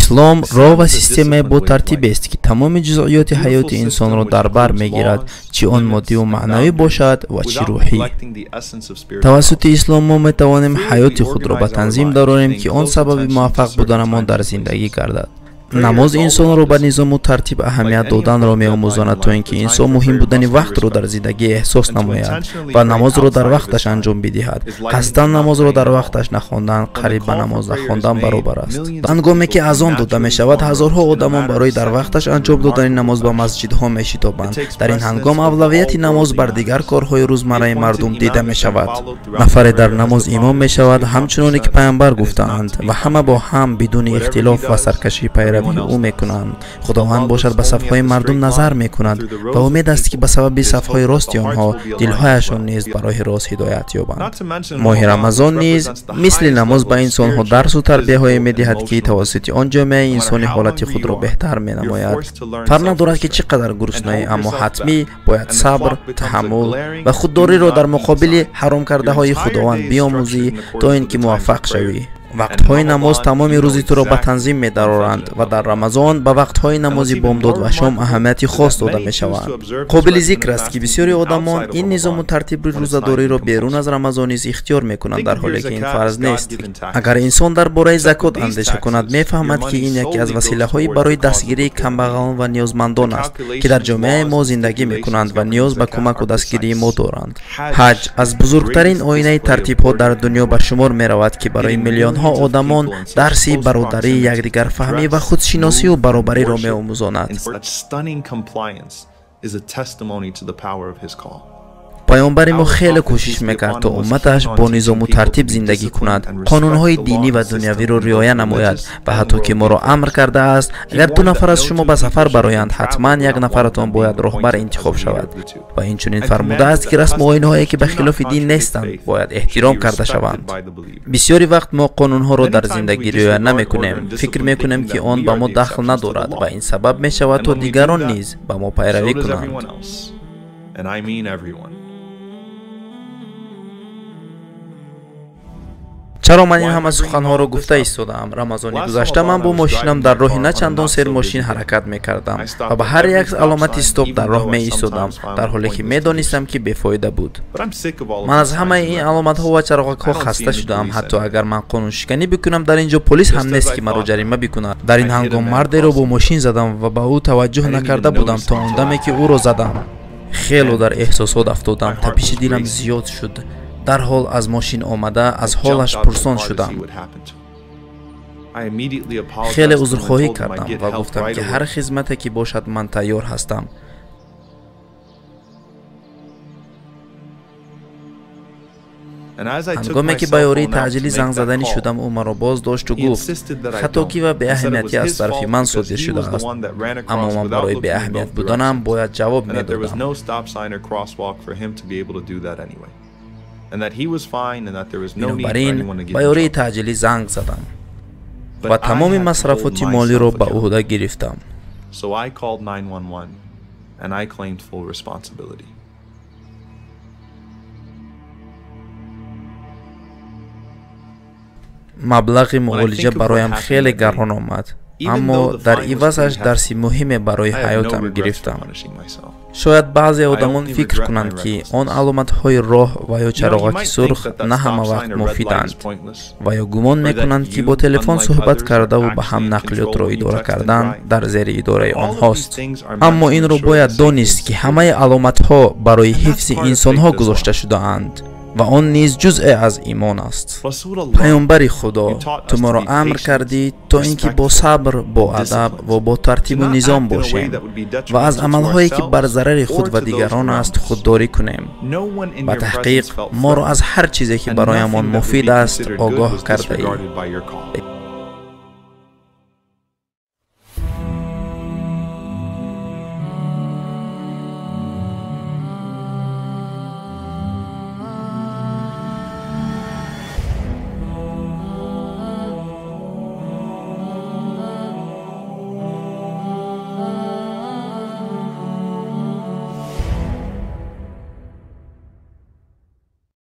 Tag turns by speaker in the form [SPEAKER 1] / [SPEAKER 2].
[SPEAKER 1] Ислом роҳ ва системае бо тартибест, ки тамоми ҷузъиёти ҳаёти инсонро дар бар мегирад, чӣ он моддиву маънавӣ бошад ва чӣ рӯҳӣ. Тавассути ислом мо метавонем ҳаёти худро ба танзим дарорем, ки он сабаби муваффақ буданамон дар зиндагӣ гардад. Намоз инсонро ба низому тартиб аҳамият доданро меомӯзонад, то ин ки инсон муҳим будани вақтро дар зиндагӣ эҳсос намояд ва намозро дар вақташ анҷом бидиҳад. Қасдан намозро дар вақташ нахондан қариб ба намоз нахондан баробар аст. Ҳангоме ки азон дода мешавад, ҳазорҳо одамон барои дар вақташ анҷом додани намоз ба масҷидҳо мешитобанд. Дар ин ҳангом авлавияти намоз бар дигар корҳои рӯзмарраи мардум дида мешавад. Нафаре дар намоз имом мешавад, ҳамчуноне ки пайғамбар гуфтаанд, ва ҳама бо ҳам бидуни ихтилоф ва саркашӣ пайравӣ ӯ мекунанд. Худованд бошад ба сафҳои мардум назар мекунад ва умед аст, ки ба сабаби сафҳои рости онҳо дилҳояшон низ ба роҳи рост ҳидоят ёбанд. Моҳи Рамазон низ мисли намоз ба инсонҳо дарсу тарбияҳое медиҳад, ки тавассути он ҷомеаи инсонӣ ҳолати худро беҳтар менамояд. Фарқ надорад, ки чӣ қадар гуруснаӣ, аммо ҳатмӣ бояд сабр, таҳаммул ва худдориро дар муқобили ҳаромкардаҳои Худованд биомӯзӣ, то ин ки муваффақ шавӣ. Вақтҳои намоз тамоми рӯзи туро ба танзим медароранд ва дар Рамазон ба вақтҳои намози бомдод ва шом аҳамияти хос дода мешаванд. Қобили зикр аст, ки бисёри одамон ин низому тартиби рӯзадориро берун аз Рамазон низ ихтиёр мекунанд, дар ҳоле ки ин фарз нест. Агар инсон дар бораи закот андеша кунад, мефаҳмад, ки ин яке аз василаҳои барои дастгирии камбағалон ва ниёзмандон аст, ки дар ҷомеаи мо зиндагӣ мекунанд ва ниёз ба кӯмаку дастгирии мо доранд. Ҳаҷ аз бузургтарин оинаи тартибҳо дар дунё ба шумор меравад, ки барои миллионҳо одамон дарси бародарӣ, якдигарфаҳмӣ ва худшиносию баробариро меомӯзонад. Паёмбари мо хеле кӯшиш мекард, то умматаш бо низому тартиб зиндагӣ кунад, қонунҳои динӣ ва дунявиро риоя намояд ва ҳатто ки моро амр кардааст, агар ду нафар аз шумо ба сафар бароянд, ҳатман як нафаратон бояд роҳбар интихоб шавад. Ва инчунин фармудааст, ки расму оинҳое ки ба хилофи дин нестанд, бояд эҳтиром карда шаванд. Бисёри вақт мо қонунҳоро дар зиндагӣ риоя намекунем, фикр мекунем, ки он ба мо дахл надорад ва ин сабаб мешавад, то дигарон низ ба мо пайравӣ кунанд. Чаро ман ин ҳама суханҳоро гуфта истодаам? Рамазони гузашта ман бо мошинам дар роҳи на чандон сермошин ҳаракат мекардам ва ба ҳар як аломати стоп дар роҳ меистодам, дар ҳоле ки медонистам, ки бефоида буд. Ман аз ҳамаи ин аломатҳо ва чароғакҳо хаста шудаам. Ҳатто агар ман қонуншиканӣ бикунам, дар ин ҷо полис ҳам нест, ки маро ҷарима бикунад. Дар ин ҳангом мардеро бо мошин задам ва ба ӯ таваҷҷӯҳ накарда будам то он даме, ки ӯро задам. Хело дар эҳсосот афтодам, тапиши дилам зиёд шуд. Дарҳол аз мошин омада аз ҳолаш пурсон шудам. Хеле узрхоҳӣ кардам ва гуфтам, ки ҳар хизмате ки бошад, ман тайёр ҳастам. Ҳангоме ки ба ёрии таъҷилӣ занг заданӣ шудам, ӯ маро боз дошту гуфт, хатокӣ ва беаҳамиятӣ аз тарафи ман содир шудааст, аммо ман барои беаҳамият буданам бояд ҷавоб медодам. Бинобар ин ба ёрии таъҷилӣ занг задам ва тамоми масрафоти молиро ба ӯҳда гирифтам. Маблағи муолиҷа бароям хеле гарон омад, аммо дар ивазаш дарси муҳиме барои ҳаётам гирифтам. Шояд баъзе одамон фикр кунанд, ки он аломатҳои роҳ ва ё чароғаки сурх на ҳама вақт муфиданд, ва ё гумон мекунанд, ки бо телефон суҳбат кардаву ба ҳам нақлиётро идора кардан дар зери идораи онҳост. Аммо инро бояд донист, ки ҳамаи аломатҳо барои ҳифзи инсонҳо гузошта шудаанд ва он низ ҷузъе аз имон аст. Паёмбари Худо, ту моро амр кардӣ, то ин ки бо сабр, бо адаб ва бо тартибу низом бошем ва аз амалҳое ки бар зарари худ ва дигарон аст худдорӣ кунем. Ба таҳқиқ моро аз ҳар чизе ки бароямон муфид аст огоҳ кардаӣ.